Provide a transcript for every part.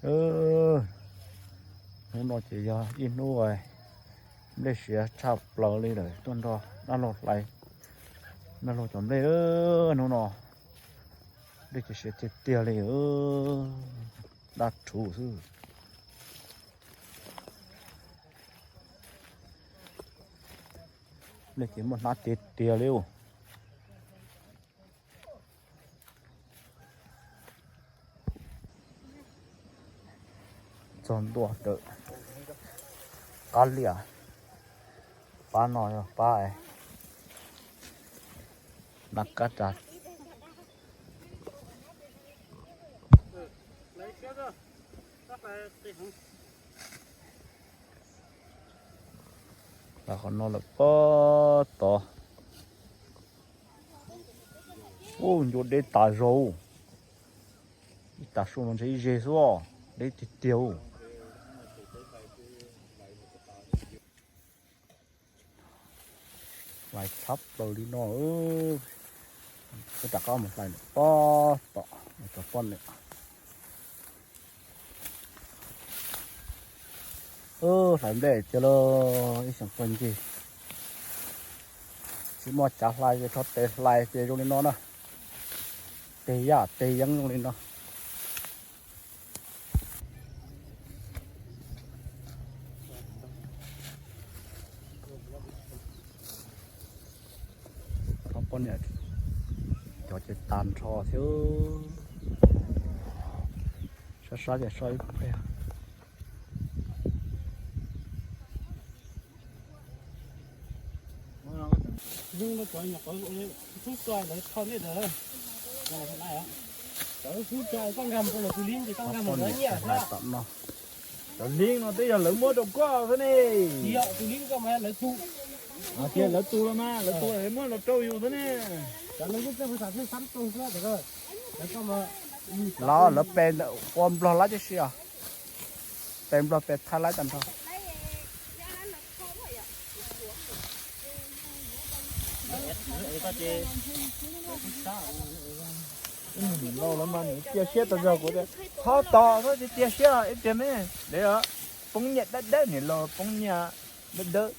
Hnub no ces yog ib hnub nplej siav tshaj plaws li lawm, tuaj nrog dab laug hlais dab laug cov nplej. Hnub no nplej ces siav tiag tiag li, dab rhuv xwb. Nplej ces muaj hnab tiag tiag li. Txog ntua ntawm qab liaj, pab no yog pab na kab ras. Hlais qhov no lawm pob tod. Ub, ncua deb tas zog. Ib tag su no ntshe ib zeg xwb os, deb tiag tiag. Hlais tshab plaws li no. Peb rov qab mus hlais lawm pob tom cov poj niam. Hlais nplej tiag lauj, ib xyoos pog ncig tsis muaj cav hlais ces rho tes hlais ces zoo li no na. Tes yaj tes yeeb zoo li no. Ob poj niam cov ces tag nrho thiab. Sab sab ces so ib pliag. Xub tsuag lawv thau nej ntawd, cov xub tsuag koj nkag mus rau lawv tus lib ces koj nkag mus lawv nyiaj xwb. Cov lib no twb yog lawv muab rau koj xwb ne. Tus lib koj mas lawv tu. Tias lawv tu los mas lawv tu lawv muab los rau yus xwb ne. Cov no kuj txawj xav txawj xab tu xwb. Los lawv pes ua nplog lab tib si os. Pes nplog pes thaib lab tag nrho. Niam laus lawv mas nws cia siab tas zog, kuv tias txhob tos xwb ces cia siab ib pliag me. Dev poob nyiaj dawb dawb, niam laus poob nyiaj dawb dawb.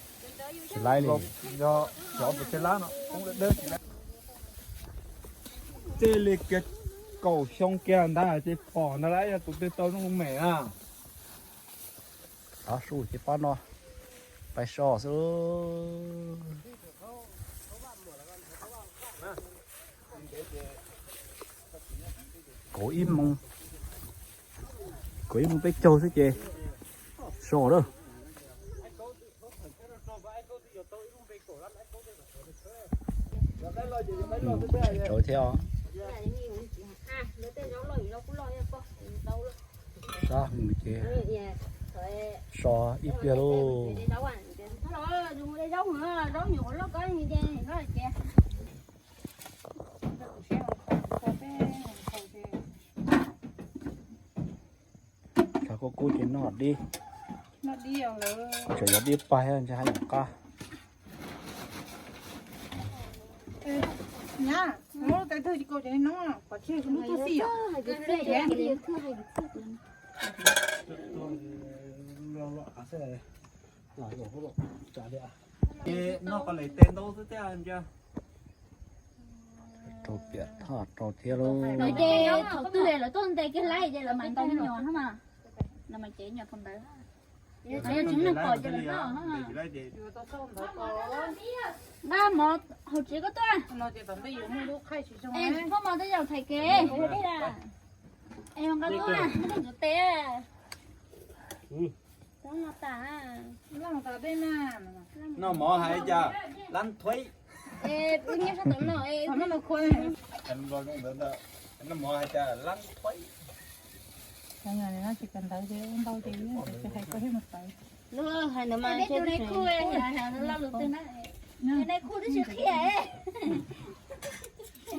Tsis laib li, yog cov pes thaib lab no poob dawb dawb tsis laib. Tej li kiag kaum xyoo kiag ntag ces pom ntag lawm, yog tus twg tau zoo mem na. Tav su ces pab no pais so xwb. Kaum ib moos, kaum ib moos peb caug xwb ces so lawm. Tsawv thiab os. Sab hwv ces so ib pliag lauj. Tshav kub kub ces noj dib, tseem yuav dib pag thiab ntshe haj yam qab. Nyab, muab tes twg tsis kaus ces noj, pom tseg lub tuaj xij yom. Ces noj qos lem tes ntau xwb thiab ntshe. Rau piam thoj rau thiab lauj. Lawv ces thaum twg lawv tuaj ntes kiag laib ces lawv mam ntaus me nyuam no mas, lawv mam cev nyuam thaum ntawd. Yog tsis muaj neeg pom ces lawv noj no. Npaj mov hauv tsev koj tuaj. Es tsis muaj mov tej zaum thaiv kev. Es nqa tuaj, ntxuav tes. Noj mov hais cas lab thuaib. Noj mov hais cas lab thuaib. Nais khu twb tsis qhia.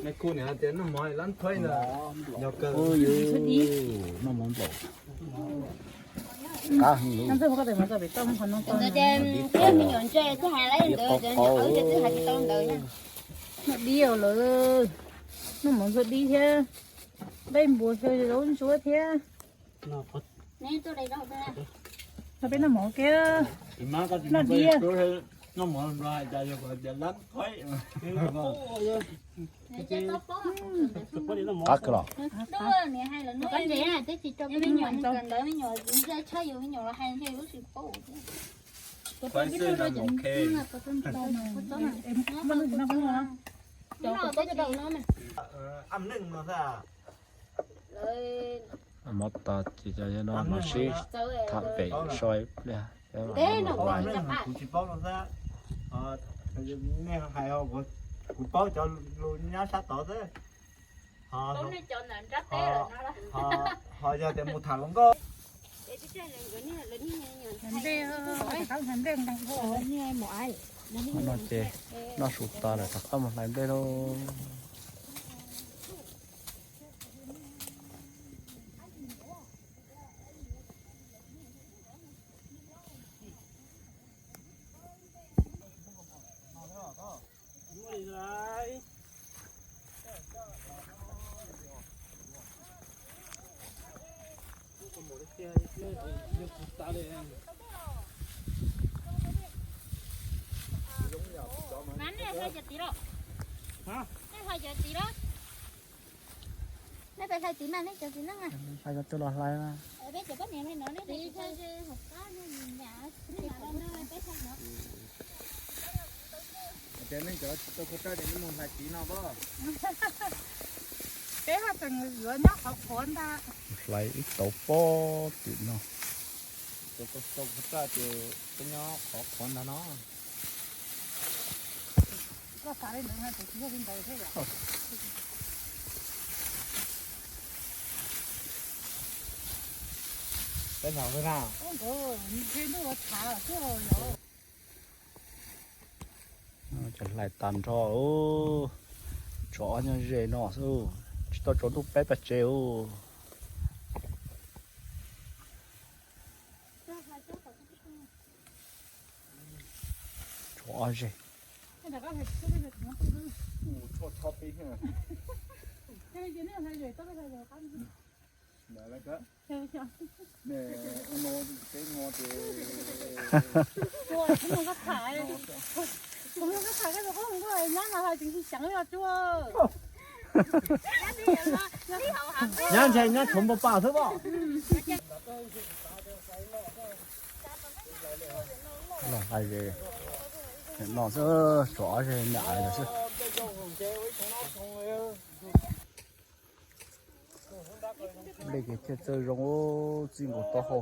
Nais khu niam hais tias noj mov lab thuaib ntag. Yog kawg, noj mov nplaum. Qab heev. Ntawd ces twb yog me nyuam ntse thiaj hais li ntawd, cov nyuam qhuav ces twb hais tsis tau ntawd na. Noj dib lawm, noj mov ntxuav dib thiab, dej npua xyaw zaub ntsuab thiab. Noj peb noj mov kiag, noj diav. Qab kawg los. Mov tas ces cov no los sib tham pem so ib pliag. Kuv tsis paub no xwb. Nej hais, kuv paub cov lus nyob sab tod xwb. Ho yog tias mus tham hluas nkauj. No ces noj su tas lawm rov qab mus hlais nplej lauj. Mas nej hlais cov tid los? Nej hlais cov tid los? Nej pais hlais tid mas nej cov txiv neej a? Hlais cov twg los hlais mas. Peb cov poj niam no nej hlais tid. Tias nej cov tsis tau kho raj ces nej mus hlais tid no pob. Peb haj tseem yuav nyob qhov qhuav ntag. Hlais ib tauv pob tim no. Tsis tau kho raj ces peb nyob qhov qhuav ntag no. Peb hlais na. Cov hlais tag nrho, tshuav ob nyob ze no xwb, tsis tau tsaus ntuj peb pab tsev us. Tshuav ob zeg. Nyab ntshai nyab tshuav npau pa xwb pob. Los hlais ze no xwb, tshuav ob zeg nyam lawm xwb. Nplej ces thiaj txawj zoo, txij nkaus taub hau.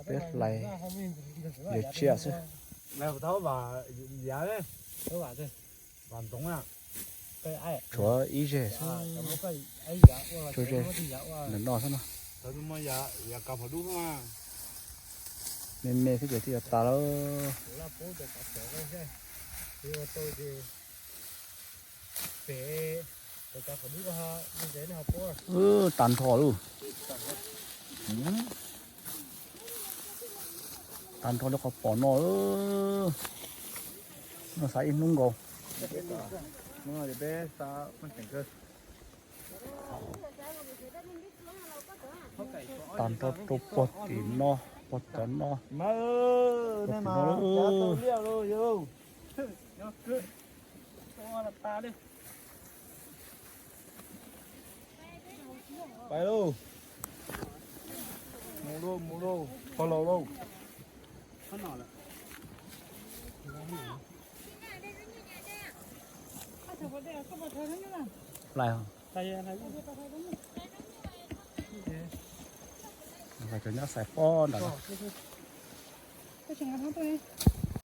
Peb hlais yog tsiaj xwb. Tshuav ib zeg xwb. Tshuav ze no xwb no. Me me thiab ces thiaj yuav tas lawm. Wb, tag nrho lauj. Tag nrho li qhov pom no. No xav ib hnub nkaus. Tag nrho rau puag tim no, puag tom no. Pais lauj. Mus lauj, mus lauj, pog laus lauj. Hlais. Cov nyob xais pob ntawm no.